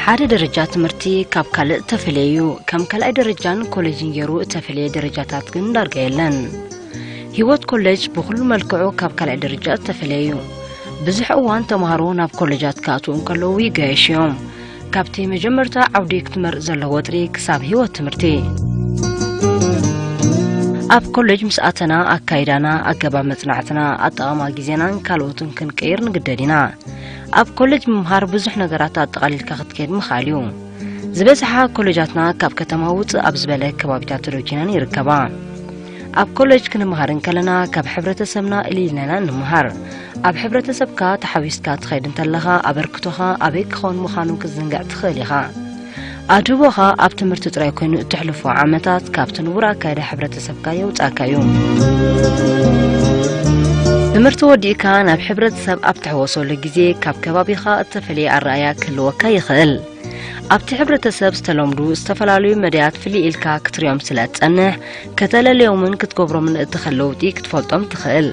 ሓደ ደረጃ ትምህርቲ ካብ ካልእ እተፈለየ እዩ። ከም ካልኣይ ደረጃን ኮሌጅን ገይሩ እተፈለየ ደረጃታት ግን ዳርጋ የለን። ህይወት ኮሌጅ ብኹሉ መልክዑ ካብ ካልኣይ ደረጃ እተፈለየ እዩ። ብዙሕ እዋን ተምሃሮ ናብ ኮሌጃት ክኣትዉ እንከለዉ ይጋየሹ እዮም። ካብቲ መጀመርታ ዓውዲ ክትመርጽ ዘለዎ ወጥሪ ክሳብ ህይወት ትምህርቲ። ኣብ ኮሌጅ ምስ ኣተና ኣካይዳና፣ ኣገባብ መጽናዕትና፣ ኣጠቓቕማ ግዜናን ካልኦትን ክንቀይር ንግደድ ኢና። ኣብ ኮሌጅ ምምሃር ብዙሕ ነገራት ኣጠቓሊልካ ክትከይድ ምኽኣል እዩ። ዝበዝሓ ኮሌጃትና ካብ ከተማ ውጽእ ኣብ ዝበለ ከባቢታት ተደኪነን ይርከባ። ኣብ ኮሌጅ ክንምሃር እንከለና ካብ ሕብረተሰብና እልል ኢልና ኢና ንምሃር። ኣብ ሕብረተሰብካ ተሓዊስካ ትኸይድ እንተለኻ ኣበርክቶኻ ኣበይ ክኸውን ምዃኑ ክትዝንግዕ ትኽእል ኢኻ። ኣድህቦኻ ኣብ ትምህርቲ ጥራይ ኮይኑ እተሕልፎ ዓመታት ካብቲ ንቡር ኣካይዳ ሕብረተሰብካ የውጻእካ እዩ። ትምህርቲ ወዲእካ ናብ ሕብረተሰብ ኣብ ትሕወሰሉ ግዜ ካብ ከባቢኻ እተፈለየ ኣረኣእያ ክህልወካ ይኽእል። ኣብቲ ሕብረተሰብ ዝተለምዱ ዝተፈላለዩ መዳያት ፍልይ ኢልካ ክትሪኦም ስለ እትጸንሕ፣ ከተለልዮምን ክትገብሮምን እትኽእል ለውጢ ክትፈልጦም ትኽእል።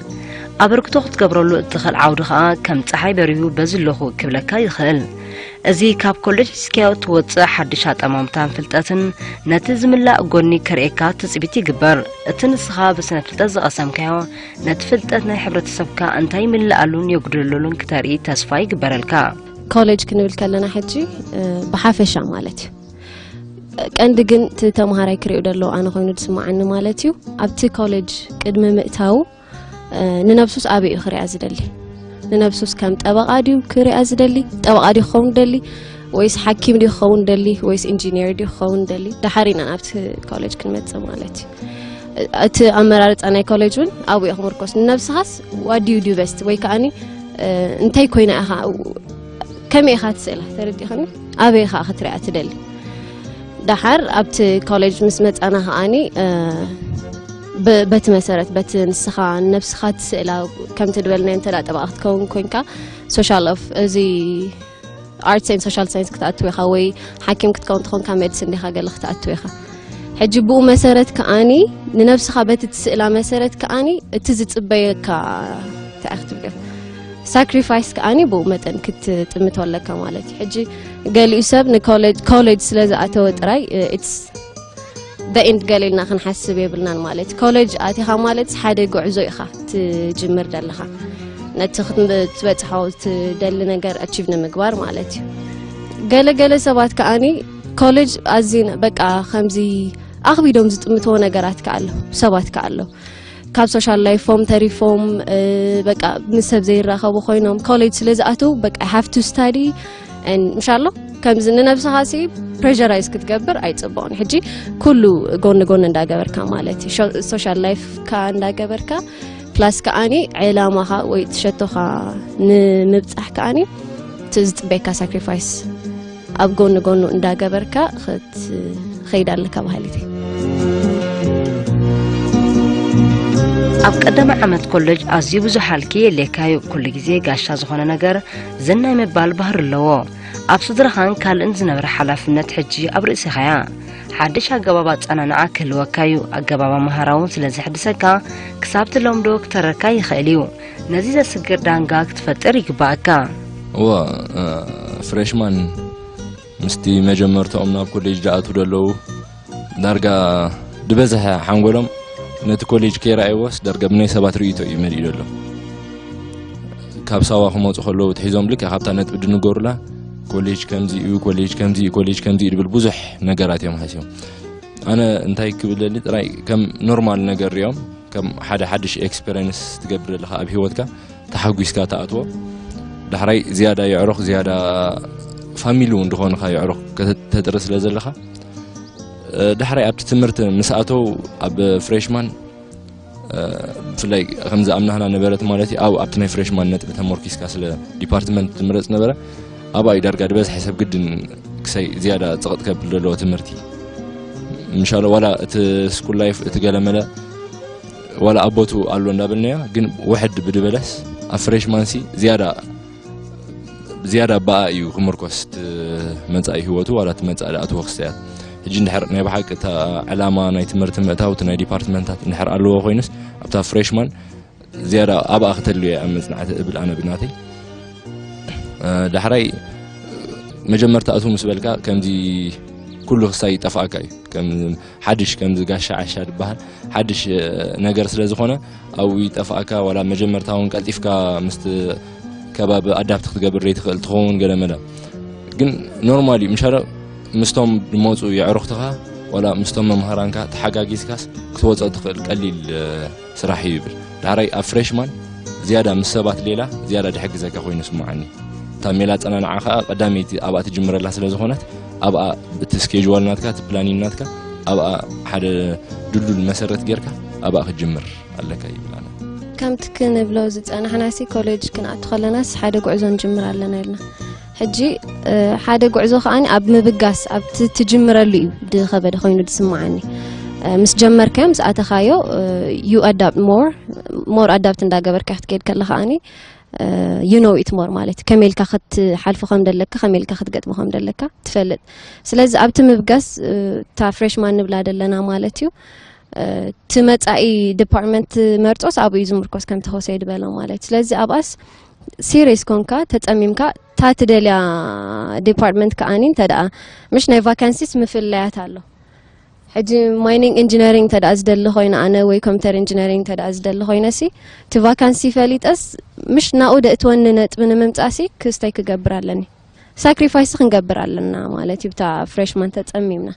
ኣበርክቶ ክትገብረሉ እትኽእል ዓውዲ ኸኣ ከም ጸሓይ በሪሁ በዚ ኣለኹ ክብለካ ይኽእል። እዚ ካብ ኮሌጅ ሒዝካዮ እትወጽእ ሓድሽ ኣጠማምታን ፍልጠትን ነቲ ዝምላእ ጎኒ ከርእየካ ትጽቢት ይግበር። እቲ ንስኻ ብስነ ፍልጠት ዝቐሰምካዮ ነቲ ፍልጠት ናይ ሕብረተሰብካ እንታይ ይምልኣሉን የጉድለሉን ክተርኢ ተስፋ ይግበረልካ። ኮሌጅ ክንብል ከለና ሕጂ፣ እ፣ ብሓፈሻ ማለት እዩ። ቀንዲ ግን እቲ ተምሃራይ ክሪኦ ደለዎ ኣነ ኮይኑ ዝስምዓኒ ማለት እዩ። ኣብቲ ኮሌጅ ቅድሚ ምእታዉ፣ እ፣ ንነብሱስ ኣበይ እዩ ክሪኣ ዝደሊ? ንነብሱስ ከም ጠበቓ ድዩ ክሪኣ ዝደሊ? ጠበቓ ድዩ ክኸውን ደሊ? ወይስ ሓኪም ድዩ ክኸውን ደሊ? ወይስ ኢንጂነር ድዩ ክኸውን ደሊ? ደሓር ኢና ናብቲ ኮሌጅ ክንመጽእ ማለት እዩ። እቲ ኣመራርጻ ናይ ኮሌጅ እውን ኣብኡ እዩ ክምርኮስ። ንነብስኻስ what do you do best? ወይ ከኣኒ፣ እ፣ እንታይ ኮይና ኢኻ፣ ከመይ ኢኻ ትስእላ? ተረዲእኽኒ? ኣበይ ኢኻ ክትሪኣ ትደሊ? ደሓር ኣብቲ ኮሌጅ ምስ መጻና ከኣኒ፣ እ፣ ብ-፣ በቲ መሰረት፣ በቲ ንስኻ ንነብስኻ ትስእላ፣ ከምቲ ድበልናዮ እንተ ደኣ ጠበቓ ክትከውን ኮንካ፣ ሶሻል ኦፍ፣ እዚ ኣርትስ ኤንድ ሶሻል ሳይንስ ክትኣትው ኢኻ፣ ወይ ሓኪም ክትከውን ትኾንካ፣ ሜድስን ዲኻ ገለ ክትኣትው ኢኻ። ሕጂ ብኡ መሰረት ከኣኒ፣ ንነብስኻ በቲ ትስእላ መሰረት ከኣኒ፣ እቲ ዝጽበየካ፣ እንታይ ክትብል፣ ሳክሪፋይስ ከኣኒ ብኡ መጠን ክትጥምቶ ኣለካ ማለት እዩ። ሕጂ ገሊኡ ሰብ ንኮሌጅ፣ ኮሌጅ ስለ ዝኣተወ ጥራይ፣ እ፣ ኢትስ the end ገለ ኢልና ክንሓስብ የብልናን ማለት እዩ። ኮሌጅ ኣቲኻ ማለት ሓደ ጉዕዞ ኢኻ ትጅምር ዘለኻ። ነቲ ክትበጽሖ ትደሊ ነገር ኣቺቭ ንምግባር ማለት እዩ። ገለ ገለ ሰባት ከኣኒ ኮሌጅ ኣዝዩ በቃ ከምዚ ኣኽቢዶም ዝጥምትዎ ነገራት ከኣ ኣሎ፣ ሰባት ከኣ ኣሎ። ካብ ሶሻል ላይፎም ተሪፎም፣ እ፣ በቃ ምስ ሰብ ዘይራኸቡ ኮይኖም ኮሌጅ ስለ ዝኣትው በቃ I have to study and ምሻሎ ከምዚ ንነብስኻ ሲ ፕሬሸራይዝ ክትገብር ኣይጽቡቕን። ሕጂ ኩሉ ጎኒ ጎኒ እንዳገበርካ ማለት እዩ። ሾ-፣ ሶሻል ላይፍካ እንዳገበርካ ፕላስ ከኣኒ ዕላማኻ ወይ ትሸቶኻ ንምብጻሕ ከኣኒ እቲ ዝጽበየካ ሳክሪፋይስ ኣብ ጎኒ ጎኑ እንዳገበርካ ክትኸይድ ኣለካ በሃሊት እየ። ኣብ ቀዳማይ ዓመት ኮሌጅ ኣዝዩ ብዙሕ ሃልኪ የድልየካ እዩ። ኩሉ ግዜ ጋሻ ዝኾነ ነገር ዝናይ ምባል ባህሪ ኣለዎ። ኣብ ስድራኻን ካልእን ዝነበረ ሓላፍነት ሕጂ ኣብ ርእስኻ እያ። ሓድሽ ኣገባብ ኣጸናንዓ ክህልወካ እዩ። ኣገባብ ኣምሃራ እውን ስለ ዘሕድሰካ ክሳብ ትለምዶ ክተረካ ይኽእል እዩ። ነዚ ዘስግር ዳንጋ ክትፈጥር ይግባኣካ። እወ፣ እ፣ ፍሬሽማን ምስቲ መጀመርታኦም ናብ ኮሌጅ ዝኣትዉ ዘለዉ ዳርጋ ዝበዝሐ ሓንጎሎም ነቲ ኮሌጅ ከይረኣይዎስ ዳርጋ ብናይ ሰባት ርእይቶ እዩ መሊኡ ዘሎ። ካብ ሳዋ ክመጹ ከለዉ ትሒዞም ልክዕ ካብታ ነጥቢ ድንገሩላ ኮሌጅ ከምዚ እዩ፣ ኮሌጅ ከምዚ እዩ፣ ኮሌጅ ከምዚ እዩ ድብል ብዙሕ ነገራት እዮም ሃስዮም። ኣነ እንታይ ክብለሊ ጥራይ ከም ኖርማል ነገር ሪኦም ከም ሓደ ሓድሽ ኤክስፔሪንስ ትገብር ኣለኻ ኣብ ህይወትካ ተሓጒስካ ትኣትዎ። ዳሕራይ ዝያዳ የዕሩኽ፣ ዝያዳ ፋሚሊ እውን ዝኾንኻ የዕሩኽ ከተጥሪ ስለ ዘለኻ፣ እ፣ ዳሕራይ ኣብቲ ትምህርቲ ምስ ኣተው ኣብ ፍሬሽማን፣ እ፣ ብፍላይ ከምዚ ኣብ ናህና ነበረት ማለት እዩ፣ ኣብ፣ ኣብቲ ናይ ፍሬሽማን ነጥቢ ተመርኪስካ ስለ ዲፓርትመንት ትምረጽ ነበረ፣ ኣብኣ እዩ ዳርጋ ዝበዝሐ ሰብ ግድን ክሳይ ዝያዳ ጽቕጥ ከብል ዘለዎ ትምህርቲ። ምሻሎ ዋላ እቲ ስኩል ላይፍ እቲ ገለመለ ዋላ ኣብ ቦቱ ኣሎ እንዳበልናዮ፣ ግን ውሕድ ብድበለስ ኣብ ፍሬሽማን ሲ ዝያዳ፣ ዝያዳ ብኣ እዩ ክምርኮስ እቲ መጻኢ ህይወቱ ዋላ እቲ መጻኢ ዝኣትዎ ክስተያት። ሕጂ እንድሕር ናይ ብሓቂ እታ ዕላማ ናይ ትምህርቲ ምእታው እቲ ናይ ዲፓርትመንታት እንድሕር ኣለዎ ኮይኑስ ኣብታ ፍሬሽማን ዝያዳ ኣብኣ ክተልዮ እያ ኣብ መጽናዕቲ እብል ኣነ ብናተይ። እ፣ ዳሕራይ መጀመርታ እቱ ምስ በልካ ከምዚ ኩሉ ክሳይ ይጠፍኣካ እዩ። ከም ሓድሽ ከምዚ ጋሻ ዓሻ ዝበሃል ሓድሽ ነገር ስለ ዝኾነ ኣብኡ ይጠፍኣካ። ዋላ መጀመርታ እውን ቀልጢፍካ ምስቲ ከባቢ ኣዳፕት ክትገብር ዘይትኽእል ትኸውን ገለ መለ። ግን ኖርማል እዩ። ምሻለ ምስቶም ዝመፁ የዕሩኽትኻ ዋላ ምስቶም መምሃራንካ ተሓጋጊዝካስ ክትወፅኦ ትኽእል ቀሊል ስራሕ እዩ ይብል። ዳሕራይ ኣብ ፍሬሽማን ዝያዳ ምስ ሰባት ሌላ ዝያዳ ድሕግዘካ ኮይኑ ስምዓኒ። እታ ሜላ ኣጸናንዓ ከኣ ቀዳመይቲ ኣብኣ ትጅምረላ ስለ ዝኾነት ኣብኣ እቲ ስኬጅዋል ናትካ እቲ ፕላኒን ናትካ ኣብኣ ሓደ ድልዱል መሰረት ጌርካ ኣብኣ ክትጅምር ኣለካ ይብል ኣነ። ከምቲ ክንብሎ ዝጸናሕናሲ ኮሌጅ ክንኣቱ ከለናስ ሓደ ጉዕዞ ንጅምር ኣለና ኢልና። ሕጂ ሓደ ጉዕዞ ከኣ ኣብ ምብጋስ ኣብቲ ትጅምረሉ እዩ ዝኸበደ ኮይኑ ዝስምዓኒ። ምስ ጀመርካዮ ምስ ኣተኻዮ you adapt more more adapt እንዳገበርካ ክትከይድ ከለኻ ኣኒ you know it more ማለት እዩ። ከመይ ኢልካ ክትሓልፎ ከም ደለካ ከመይ ኢልካ ክትገጥሞ ከም ደለካ ትፈልጥ። ስለዚ ኣብቲ ምብጋስ እታ ፍሬሽማን ንብላ ደለና ማለት እዩ። እቲ መጻኢ ዲፓርትመንት መርጾስ ኣብኡ እዩ ዝምርኮስ ከምቲ ሆሴ ዝበሎ ማለት እዩ። ስለዚ ኣብኣስ ሲሪየስ ኮንካ ተጸሚምካ እታ ትደልያ ዲፓርትመንት ከኣኒ እንተ ደኣ ምሽ ናይ ቫካንሲስ ምፍለያት ኣሎ። ሕጂ ማይኒንግ ኢንጂነሪንግ እንተ ደኣ ዝደሊ ኮይነ ኣነ ወይ ኮምፒተር ኢንጂነሪንግ እንተ ደኣ ዝደሊ ኮይነ ሲ እቲ ቫካንሲ ፈሊጠስ ምሽ ናኡ ደእትወኒ ነጥቢ ንምምጻእ ሲ ክስተይ ክገብር ኣለኒ። ሳክሪፋይስ ክንገብር ኣለና ማለት እዩ ብታ ፍሬሽማን ተጸሚምና።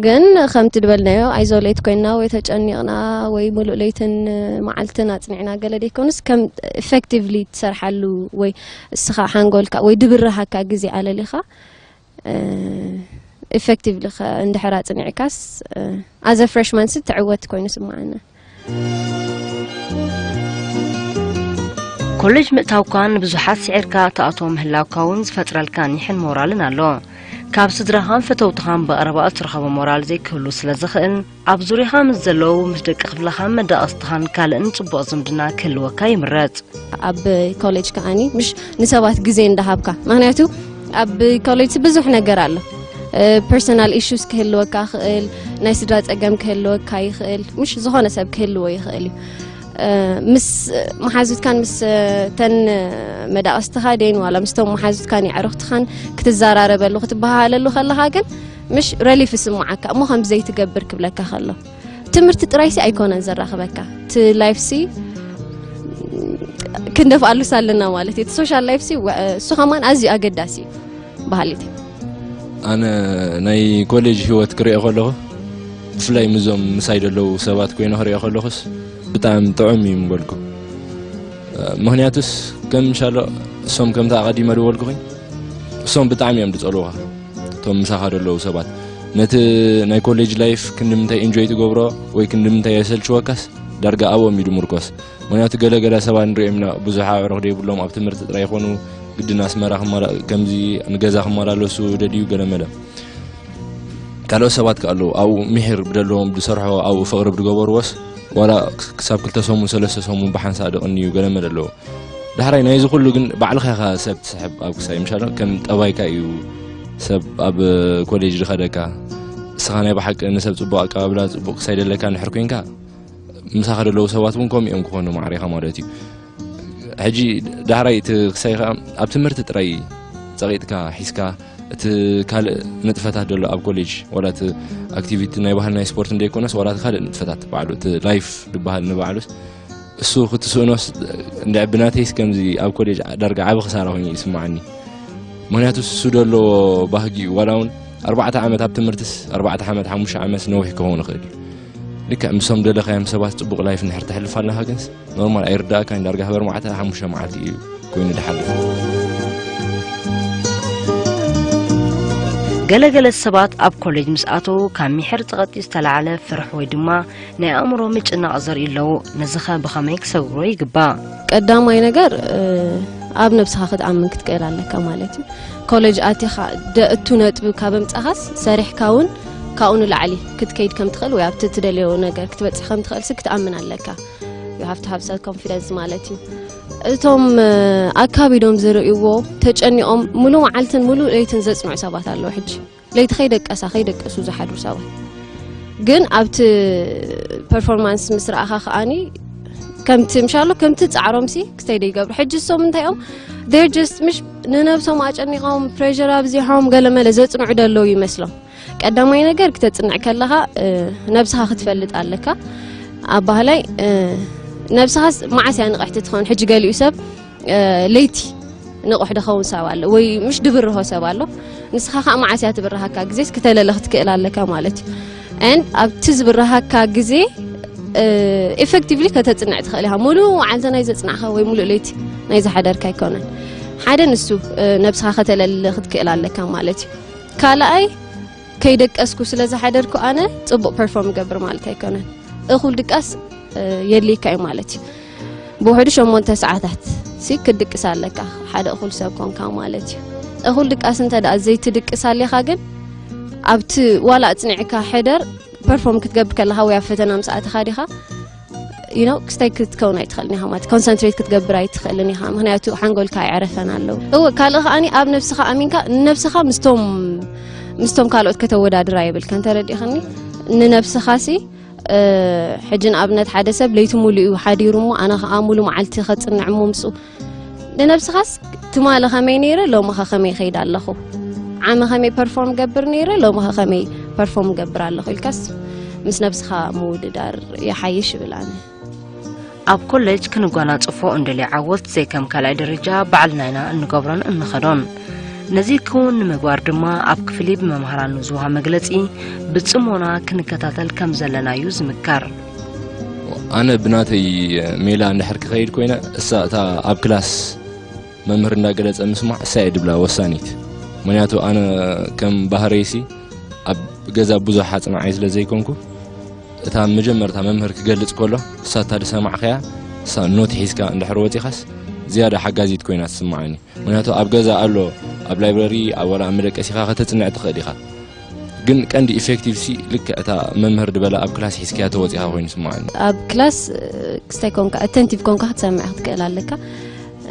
ግን ከምቲ ዝበልናዮ ኣይዞሌት ኮይና ወይ ተጨኒቕና ወይ ሙሉእ ለይትን መዓልትን ኣጽኒዕና ገለ ደይኮኑስ ከም ኢፌክቲቭሊ ትሰርሓሉ ወይ እስኻ ሓንጎልካ ወይ ድብርሃካ ግዜ ኣለሊኻ ኢፌክቲቭሊ እንድሕር ኣጽኒዕካስ ኣዘ ፍሬሽማን ስ ትዕወት ኮይኑ ስምዓና። ኮሌጅ ምእታውካ ንብዙሓት ስዒርካ ትኣትዎ ምህላውካ እውን ዝፈጥረልካ ኒሕን ሞራልን ኣሎ። ካብ ስድራኻን ፈተውትኻን ብቐረባ እትረኸቦ ሞራል ዘይክህሉ ስለ ዝኽእል፣ ኣብ ዙርያኻ ምስ ዘለዉ ምስ ደቂ ክፍልኻን መዳቕስትኻን ካልእን ጽቡቕ ዝምድና ክህልወካ ይምረጽ። ኣብ ኮሌጅ ከኣኒ ምሽ ንሰባት ግዜ እንዳሃብካ፣ ምክንያቱ ኣብ ኮሌጅ ብዙሕ ነገር ኣሎ። ፐርሰናል ኢሹስ ክህልወካ ክእል፣ ናይ ስድራ ጸገም ክህልወካ ይኽእል፣ ምሽ ዝኾነ ሰብ ክህልዎ ይኽእል እዩ። ምስ መሓዙትካን ምስ ተን መዳቕስትኻ ደይን ዋላ ምስቶም መሓዙትካን የዕሩኽትኻን ክትዘራረበሉ ክትበሃሃለሉ ከለኻ ግን ምሽ ረሊፍ ይስምዓካ እሞ ከምዚ ዘይትገብር ክብለካ ከሎ ትምህርቲ ጥራይሲ ኣይኮነን ዘራኽበካ እቲ ላይፍሲ ክንደፍኣሉስ ኣለና ማለት እዩ። እቲ ሶሻል ላይፍሲ እሱ ከማን ኣዝዩ ኣገዳሲ እዩ በሃሊት። ኣነ ናይ ኮሌጅ ህይወት ክሪኦ ከለኹ ብፍላይ ምዞም ምሳይ ዘለዉ ሰባት ኮይነ ክሪኦ ከለኹስ ብጣዕሚ ጥዑም እዩ ምበልኩ። ምክንያቱስ ከም ሻሎ እሶም ከምቲ ኣቐዲመ ዝበልኩኺ እሶም ብጣዕሚ እዮም ዝጸልውኻ። እቶም ምሳኻ ዘለዉ ሰባት ነቲ ናይ ኮሌጅ ላይፍ ክንዲ ምንታይ ኢንጆይ ትገብሮ ወይ ክንዲ ምንታይ የሰልችወካስ ዳርጋ ኣብኦም እዩ ድምርኮስ። ምክንያቱ ገለ ገለ ሰባት ንሪኦም ኢና ብዙሕ ኣዕሩኽ ደይብሎም ኣብ ትምህርቲ ጥራይ ይኾኑ ግድን ኣስመራ ከምዚ ንገዛ ክመላለሱ ደልዩ ገለ መለ። ካልኦት ሰባት ከ ኣለዉ ኣብኡ ምሒር ብደለዎም ብዝሰርሖ ኣብኡ ፍቕሪ ብዝገበርዎስ ዋላ ክሳብ ክልተ ሰሙን ሰለስተ ሰሙን ብሓንሳእ ድቕንዩ ገለ መለ ኣለዉ። ዳሕራይ ናይዚ ኩሉ ግን ባዕልኻ ኢኻ ሰብ ትስሕብ ኣብ ክሳይ ምሻሎ ከም ጠባይካ እዩ ሰብ ኣብ ኮሌጅ ዝኸደካ እስኻ ናይ ብሓቂ ንሰብ ጽቡቕ ኣቀባብላ ጽቡቕ ክሳይ ደለካ ንሕር ኮንካ ምሳኻ ዘለዉ ሰባት እውን ከምኡ እዮም ክኾኑ ማዕሪኻ ማለት እዩ። ሕጂ ዳሕራይ እቲ ክሳይ ከዓ ኣብ ትምህርቲ ጥራይ ጸቂጥካ ሒዝካ እቲ ካልእ ንጥፈታት ዘሎ ኣብ ኮሌጅ ዋላ እቲ ኣክቲቪቲ ናይ ባህል ናይ ስፖርት እንደይኮነስ ዋላ እቲ ካልእ ንጥፈታት ባዕሉ እቲ ላይፍ ዝበሃል ንባዕሉስ እሱ ክትስእኖስ እንድዒ ብናተይስ ከምዚ ኣብ ኮሌጅ ዳርጋ ዓቢ ክሳራ ኮይኑ ይስምዓኒ። ምክንያቱ እሱ ደሎ ባህጊ እዩ ዋላ እውን ኣርባዕተ ዓመት ኣብ ትምህርትስ ኣርባዕተ ዓመት ሓሙሽተ ዓመት ነዊሕ ክኸውን ይኽእል እዩ። ልክዕ ምሶም ደለኻዮም ሰባት ጽቡቕ ላይፍ እንድሕር ተሕልፍ ኣለኻ ግንስ ኖርማል ኣይርዳእካን ዳርጋ ህበር ማዕተ ሓሙሽተ መዓልቲ እዩ ኮይኑ ድሓልፍ። ገለገለ ሰባት ኣብ ኮሌጅ ምስ ኣተዉ ካብ ሚሕር ጸቐጢ ዝተላዕለ ፍርሕ ወይ ድማ ናይ ኣእምሮ ምጭናቕ ዘርእዩ ኣለዉ። ነዚኸ ብኸመይ ክሰግሮ ይግባእ? ቀዳማይ ነገር ኣብ ነብስኻ ክትኣምን ክትክእል ኣለካ ማለት እዩ። ኮሌጅ ኣቲኻ ደእቱ ነጥቢ ካብ ኣምጻኻስ ሰሪሕካ እውን ካብኡ ንላዕሊ ክትከይድ ከም ትኽእል ወይ ኣብቲ ትደልዮ ነገር ክትበጽሕ ከም ትኽእል ሲ ክትኣምን ኣለካ። You have to have self confidence ማለት እዩ። እቶም ኣካቢዶም ዝርእይዎ ተጨኒቖም ሙሉ መዓልትን ሙሉ ለይትን ዘጽንዑ ሰባት ኣለዉ። ሕጂ ለይቲ ከይደቀሳ ከይደቀሱ ዝሓድሩ ሰባት ግን ኣብቲ ፐርፎርማንስ ምስ ረኣኻ ከኣኒ ከምቲ ምሻሎ ከምቲ ጻዕሮም ሲ ክስተይ ዶ ይገብሩ? ሕጂ እሶም እንታይ እዮም? They're just ምሽ ንነብሶም ኣጨኒቖም፣ ፕሬሸር ኣብዚሖም፣ ገለመለ ዘጽንዑ ደለዉ ይመስሎም። ቀዳማይ ነገር ክተጽንዕ ከለኻ፣ እ፣ ነብስኻ ክትፈልጥ ኣለካ። ኣብ ባህላይ፣ እ፣ ነብስኻስ መዓስ እያ ንቕሕቲ ትኸውን? ሕጂ ገሊኡ ሰብ፣ እ፣ ለይቲ ንቑሕ ድኸውን ሰብ ኣሎ፣ ወይ ምሽ ድብርሆ ሰብ ኣሎ። ንስኻ ኸኣ መዓስ እያ ትብርሃካ ግዜስ ክተለለ ክትክእል ኣለካ ማለት እዩ። And ኣብቲ ዝብርሃካ ግዜ፣ እ፣ ኢፌክቲቭሊ ከተጽንዕ ትኽእል ኢኻ። ሙሉእ መዓልቲ ናይ ዘጽናዕኻ ወይ ሙሉእ ለይቲ ናይ ዝሓደርካ ኣይኮነን። ሓደ ንሱ፣ እ፣ ነብስኻ ከተለሊ ክትክእል ኣለካ ማለት እዩ። ካልኣይ፣ ከይደቀስኩ ስለ ዝሓደርኩ ኣነ ጽቡቕ ፐርፎርም እገብር ማለት ኣይኮነን። እኹል ድቃስ፣ እ፣ የድልየካ እዩ ማለት እዩ። ብውሕዱ ሸሞንተ ሰዓታት ሲ ክትድቅስ ኣለካ፣ ሓደ እኹል ሰብ ኮንካ ማለት እዩ። እኹል ድቃስ እንተ ደኣ ዘይትድቅስ ኣሊኻ ግን፣ ኣብቲ ዋላ ኣጽኒዕካ ሕደር፣ ፐርፎርም ክትገብር ከለኻ ወይ ኣብ ፈተና ምስ ኣተኻ ዲኻ፣ you know፣ ክስታይ ክትከውን ኣይትኽእልን ኢኻ ማለት፣ ኮንሰንትሬት ክትገብር ኣይትኽእልን ኢኻ። ምኽንያቱ ሓንጎልካ ኣይዕረፈን ኣለዉ። እወ፣ ካልእ ከኣኒ ኣብ ነብስኻ ኣሚንካ፣ ንነብስኻ ምስቶም፣ ምስቶም ካልኦት ከተወዳድራ የብልካን። ተረዲእኽኒ? ንነብስኻ ሲ፣ እ፣ ሕጂ ንኣብነት ሓደ ሰብ ለይቲ ሙሉ እዩ ሓዲሩ እሞ ኣነ ከኣ ሙሉ መዓልቲ ከጽንዕ እሞ ምስኡ፣ ንነብስኻስ ትማሊ ከመይ ነይረ፣ ሎሚ ኸ ከመይ ይኸይድ ኣለኹ? ዓሚ ከመይ ፐርፎርም ገብር ነይረ፣ ሎሚ ኸ ከመይ ፐርፎርም ገብር ኣለኹ ኢልካስ ምስ ነብስኻ ምውድዳር ይሓይሽ ይብል ኣነ። ኣብ ኮሌጅ ክንጓናጽፎ እንደልዮ ዓወት ዘይከም ካልኣይ ደረጃ ባዕልና ኢና እንገብሮን እንኸዶን። ነዚ ክውን ንምግባር ድማ ኣብ ክፍሊ ብመምሃራን ንዝወሃብ መግለጺ ብጽሞና ክንከታተል ከም ዘለና እዩ ዝምከር። ኣነ ብናተይ ሜላ እንድሕር ክኸይድ ኮይነ፣ እሳ እታ ኣብ ክላስ መምህር እንዳገለጸ ምስማዕ እሳ እየ ድብላ ወሳኒት። ምኽንያቱ ኣነ ከም ባህረይሲ ኣብ ገዛ ብዙሕ ኣጽናዓይ ስለ ዘይኮንኩ፣ እታ መጀመርታ መምህር ክገልጽ ከሎ፣ እሳ እታ ዝሰማዕኸያ፣ እሳ ኖት ሒዝካ እንድሕር ወጺኻስ፣ ዝያዳ ሓጋዚት ኮይና ትስምዓኒ። ምኽንያቱ ኣብ ገዛ ኣሎ፣ ኣብ ላይብረሪ፣ ኣብ ዋላ ኣብ መደቀሲኻ ከተጽንዕ ትኽእል ኢኻ። ግን ቀንዲ ኢፌክቲቭ ሲ ልክዕ እታ መምህር ድበላ ኣብ ክላስ ሒዝካያ ተወጺኻ ኮይኑ ይስምዓኒ። ኣብ ክላስ፣ እ፣ ክስታይ ኮንካ፣ ኣተንቲቭ ኮንካ ክትሰምዕ ክትክእል ኣለካ።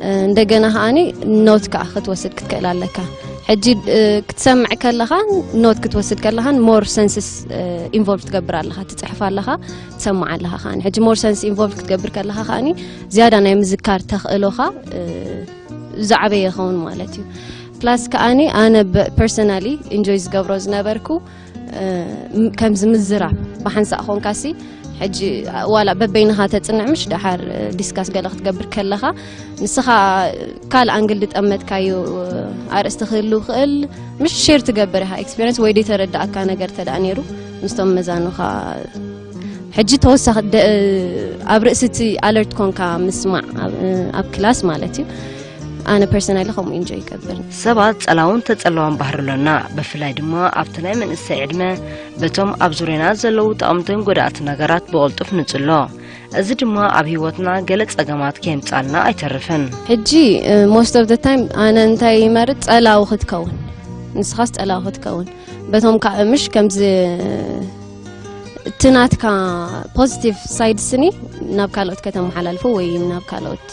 እ፣ እንደገና ከኣኒ ኖት ከኣ ክትወስድ ክትክእል ኣለካ። ሕጂ፣ እ፣ ክትሰምዕ ከለኻን ኖት ክትወስድ ከለኻን ሞር ሰንስስ፣ እ፣ ኢንቮልቭ ትገብር ኣለኻ፣ ትጽሕፍ ኣለኻ፣ ትሰምዕ ኣለኻ። ከኣኒ ሕጂ ሞር ሰንስ ኢንቮልቭ ክትገብር ከለኻ ከኣኒ ዝያዳ ናይ ምዝካር ተኽእሎኻ፣ እ፣ ዝዓበየ ይኸውን ማለት እዩ። ፕላስ ከኣኒ ኣነ ብ-፣ ፐርሰናሊ ኢንጆይ ዝገብሮ ዝነበርኩ፣ እ፣ ም-፣ ከምዚ ምዝራብ ብሓንሳእ ኾንካሲ፣ ሕጂ ዋላ በበይንኻ ተጽንዕ ምሽ ደሓር፣ እ፣ ዲስካስ ገለ ክትገብር ከለኻ፣ ንስኻ ካልእ ኣንግል ዝጠመትካዮ፣ እ፣ ኣርእስቲ ክህሉ ይኽእል፣ ምሽ ሼር ትገብር ኢኻ ኤክስፒሪየንስ ወይ ዘይተረዳእካ ነገር ተደኣ ነይሩ ምስቶም መዛኑኻ። ሕጂ ተወሳኺ ደ-፣ ኣብ ርእሲ እቲ ኣለርት ኮንካ ምስማዕ ኣብ፣ ኣብ ክላስ ማለት እዩ። ኣነ ፐርሰናሊ ከምኡ ኢንጆይ ይገብር። ሰባት ጸላውን ተጸላውን ባህሪ ኣሎና። ብፍላይ ድማ ኣብቲ ናይ መንእሰይ ዕድመ በቶም ኣብ ዙርያና ዘለዉ ጠቐምትን ጎዳእቲ ነገራት ብቕልጡፍ ንጽሎ። እዚ ድማ ኣብ ህይወትና ገለ ጸገማት ከየምጻልና ኣይተርፍን። ሕጂ፣ እ፣ ሞስት ኦፍ ዘ ታይም ኣነ እንታይ ይመርጽ፣ ጸላዊ ክትከውን፣ ንስኻስ ጸላዊ ክትከውን። በቶም ከዓ ምሽ ከምዚ እቲ ናትካ ፖዚቲቭ ሳይድ ስኒ ናብ ካልኦት ከተመሓላልፎ ወይ ናብ ካልኦት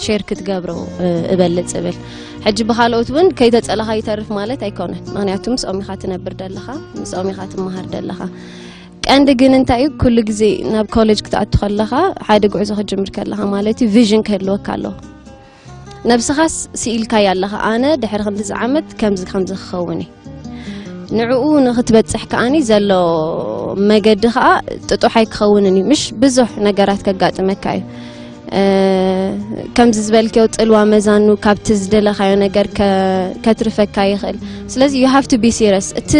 ሼር ክትገብሮ፣ እ፣ እበልጽ እብል። ሕጂ ብኻልኦት እውን ከይተጸለኻ ይተርፍ ማለት ኣይኮነን። ምኽንያቱ ምስኦም ኢኻ ትነብር ደለኻ፣ ምስኦም ኢኻ ትመሃር ደለኻ። ቀንዲ ግን እንታይ እዩ፣ ኩሉ ግዜ ናብ ኮሌጅ ክትኣቱ ከለኻ፣ ሓደ ጉዕዞ ክትጅምር ከለኻ ማለት እዩ፣ ቪዥን ክህልወካ ኣለዎ። ነብስኻስ ስኢልካያ ኣለኻ፣ ኣነ ድሕሪ ክንድዚ ዓመት ከምዚ ከምዚ ክኸውን እየ። ንዕኡ ንኽትበጽሕ ከኣኒ ዘሎ መገዲ ከኣ ጥጡሕ ኣይክኸውንን እዩ። ምሽ ብዙሕ ነገራት ከጋጥመካ እዩ። እ፣ ከምዚ ዝበልክዮ ጽልዋ መዛኑ ካብቲ ዝደለኻዮ ነገር ከ-፣ ከትርፈካ ይኽእል። ስለዚ you have to be serious። እቲ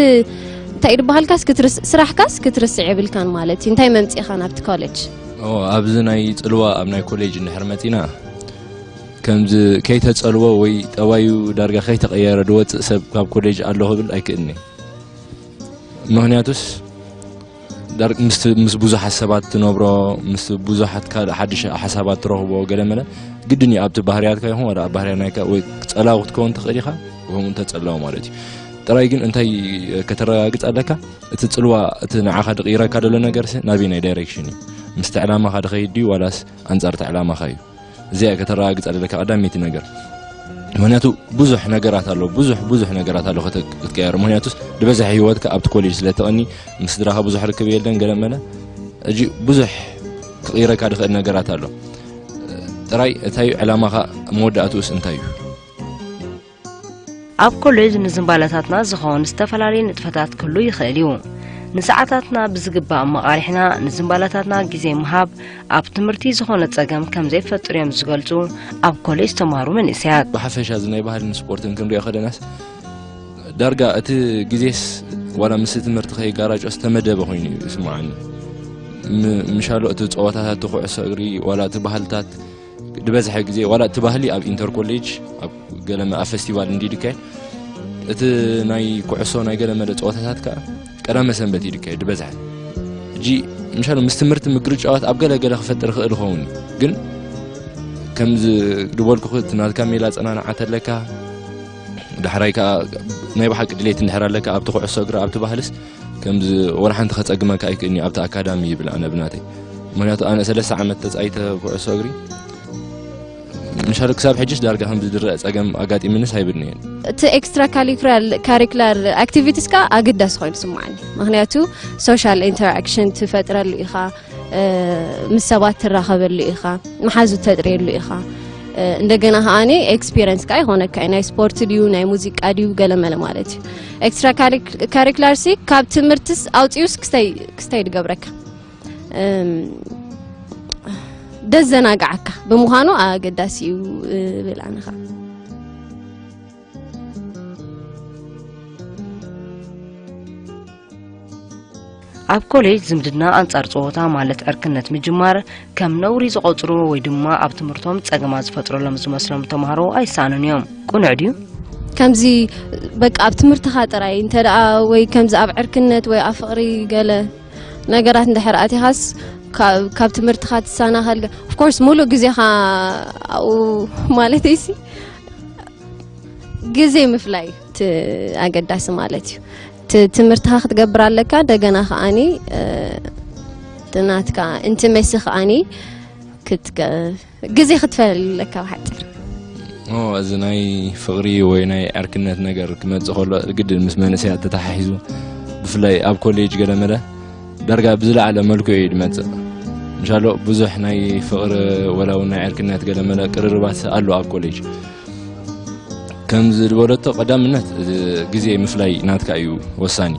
እንታይ እዩ ድበሃልካስ ክትርስ-፣ ስራሕካስ ክትርስዕ የብልካን ማለት እዩ። እንታይ መምጺእኻ ናብቲ ኮሌጅ? ኦ፣ ኣብዚ ናይ ጽልዋ ኣብ ናይ ኮሌጅ እንድሕር መጺና፣ ከምዚ ከይተጸልዎ ወይ ጠባዩ ዳርጋ ከይተቐየረ ድወጽእ ሰብ ካብ ኮሌጅ ኣሎ ክብል ኣይክእልን እየ። ምኽንያቱስ ዳር-፣ ምስ፣ ምስ ብዙሓት ሰባት ትነብሮ፣ ምስ ብዙሓት ካልእ ሓድሽ ሓሳባት ትረኽቦ ገለመለ ግድን እዩ ኣብቲ ባህርያትካ ይኹን ወላ ኣብ ባህርያ ናይካ ወይ ጸላዊ ክትከውን ትኽእል ኢኻ፣ ወይ እውን ተጸላዊ ማለት እዩ። ጥራይ ግን እንታይ ከተረጋግጽ ኣለካ? እቲ ጽልዋ፣ እቲ ንዓኻ ድቕይረካ ዘሎ ነገርሲ ናበየናይ ዳይሬክሽን እዩ? ምስቲ ዕላማኻ ድኸይድ ድዩ ዋላስ ኣንጻር እቲ ዕላማኻ እዩ? እዚኣ ከተረጋግጽ ኣለካ ቀዳመይቲ ነገር። ምኽንያቱ ብዙሕ ነገራት ኣሎ፣ ብዙሕ፣ ብዙሕ ነገራት ኣሎ ከተ-፣ ክትቀየር። ምኽንያቱስ ዝበዝሐ ህይወትካ ኣብቲ ኮሌጅ ስለ ተቐኒ፣ ምስ ስድራኻ ብዙሕ ርክብ የለን፣ ገለ መለ። ሕጂ ብዙሕ ክቕይረካ ድኽእል ነገራት ኣሎ። ጥራይ እንታይ እዩ ዕላማኻ፣ መወዳእትኡስ እንታይ እዩ? ኣብ ኮሌጅ ንዝንባለታትና ዝኸውን ዝተፈላለየ ንጥፈታት ክህሉ ይኽእል እዩ። ንሰዓታትና ብዝግባእ መቓሪሕና ንዝንባለታትና ግዜ ምሃብ ኣብ ትምህርቲ ዝኾነ ጸገም ከም ዘይፈጥር እዮም ዝገልጹ ኣብ ኮሌጅ ተማሃሩ መንእሰያት። ብሓፈሻ እዚ ናይ ባህልን ስፖርትን ክንሪኦ ከለናስ ዳርጋ እቲ ግዜስ ዋላ ምስ ትምህርቲ ከይጋራጮ ዝተመደበ ኮይኑ እዩ ዝስምዓኒ። ምሻሎ እቲ ፀዋታታት እቲ ኩዕሶ እግሪ ዋላ እቲ ባህልታት ዝበዝሐ ግዜ ዋላ እቲ ባህሊ ኣብ ኢንተር ኮሌጅ ኣብ ገለመ ኣብ ፈስቲቫል እንዲ ይካየድ እቲ ናይ ኩዕሶ ናይ ገለመለ ፀዋታታት ከዓ ቀዳመ ሰንበት እዩ ይካየድ ዝበዝሐ። ሕጂ ምሻሎ ምስ ትምህርቲ ምግርጫዋት ኣብ ገለ ገለ ክፈጥር ይኽእል ይኸውን እዩ ግን ከምዚ ዝበልኩ እቲ ናትካ ሜላ ፀናንዓት ኣለካ ዳሕራይ ከዓ ናይ ብሓቂ ድሌት እንድሕር ኣለካ ኣብቲ ኩዕሶ እግሪ ኣብቲ ባህልስ ከምዚ ወላ ሓንቲ ከፀግመካ ኣይክእልኒ ኣብቲ ኣካዳሚ ይብል ኣነ ብናተይ ምክንያቱ ኣነ ሰለስተ ዓመት ተፃይተ ኩዕሶ እግሪ ምሻሉ ክሳብ ሕጅስ ዳርጋ ከም ዝድረእ ፀገም ኣጋጢምንስ ኣይብድንየን እቲ extra curricular activities ካ ኣገዳሲ ኮይኑ ስማዓኒ ምክንያቱ social interaction ትፈጥረሉ ኢኻ ምስ ሰባት ትራኸበሉ ኢኻ መሓዙ ተጥርየሉ ኢኻ እንደገና ከዓኒ experience ካ ይኾነካ ናይ ስፖርት ድዩ ናይ ሙዚቃ ድዩ ገለመለ ማለት እዩ extra curricular ሲ ካብ ትምህርትስ ኣውፅኡስ ክስታይ ክስታይ ድገብረካ ደዘናጋዓካ ብምዃኑ ኣገዳሲ እዩ ብል ኣነኻ ኣብ ኮሌጅ ዝምድና ኣንጻር ጸወታ ማለት ዕርክነት ምጅማር ከም ነውሪ ዝቆጽሩ ወይ ድማ ኣብ ትምህርቶም ጸገማት ዝፈጥረሎም ዝመስሎም ተማሃሮ ኣይሰኣኑን እዮም። ቅኑዕ ድዩ? ከምዚ በቃ ኣብ ትምህርትኻ ጥራይ እንተ ደኣ ወይ ከምዚ ኣብ ዕርክነት ወይ ኣብ ፍቕሪ ገለ ነገራት እንድሕር ኣቲኻስ ካብ ትምህርትኻ ትሰናኸል of course ሙሉእ ግዜኻ ኣብኡ ማለተይሲ ግዜ ምፍላይ ኣገዳሲ ማለት እዩ ትምህርትኻ ክትገብር ኣለካ እንደገና ከዓኒ ናትካ እንትመሲ ከዓኒ ግዜ ክትፈለለካ ብሓፂር እዚ ናይ ፍቕሪ ወይ ናይ ዕርክነት ነገር ክመፅእ ከሎ ግድን ምስ መንእሰያት ተተሓሒዙ ብፍላይ ኣብ ኮሌጅ ገለመለ ዳርጋ ብዝለዓለ መልክዑ እዩ ዝመፅእ ምሻሎ ብዙሕ ናይ ፍቕሪ ወላ እውን ናይ ዕርክነት ገለመለ ቅርርባት ኣሎ ኣብ ኮሌጅ ከምዚ ዝበለቶ ቀዳምነት ግዜ ምፍላይ ናትካ እዩ ወሳኒ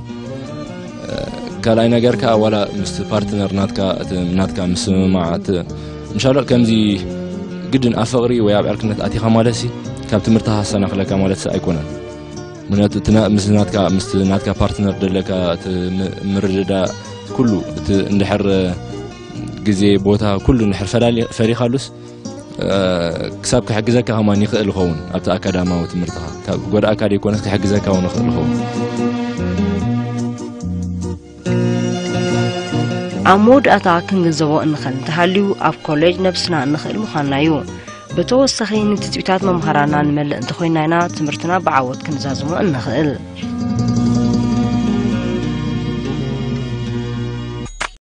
ካልኣይ ነገር ከዓ ዋላ ምስቲ ፓርትነር ናትካ እቲ ናትካ ምስምማዕ እቲ እንሻሎ ከምዚ ግድን ኣብ ፍቕሪ ወይ ኣብ ዕርክነት ኣቲኻ ማለት ሲ ካብ ትምህርትኻ ኣሰናኽለካ ማለት ሲ ኣይኮነን ምክንያቱ እቲ ምስ ናትካ ምስ ናትካ ፓርትነር ደለካ እቲ ምርድዳ ኩሉ እቲ እንድሕር ግዜ ቦታ ኩሉ እንድሕር ፈሊኻሉስ ክሳብ ክሕግዘካ ከማን ይኽእል ይኸውን ኣብቲ ኣካዳማዊ ትምህርትኻ ካብ ጎድኣካ ደይኮነስ ክሕግዘካ እውን ይኽእል ይኸውን ኣብ መወዳእታ ክንግንዘቦ እንኽእል እንተሃልዩ ኣብ ኮሌጅ ነብስና እንኽእል ምዃንና እዩ ብተወሳኺ ንትፅቢታት መምሃራና ንመልእ እንተኾይና ኢና ትምህርትና ብዓወት ክንዛዝሞ እንኽእል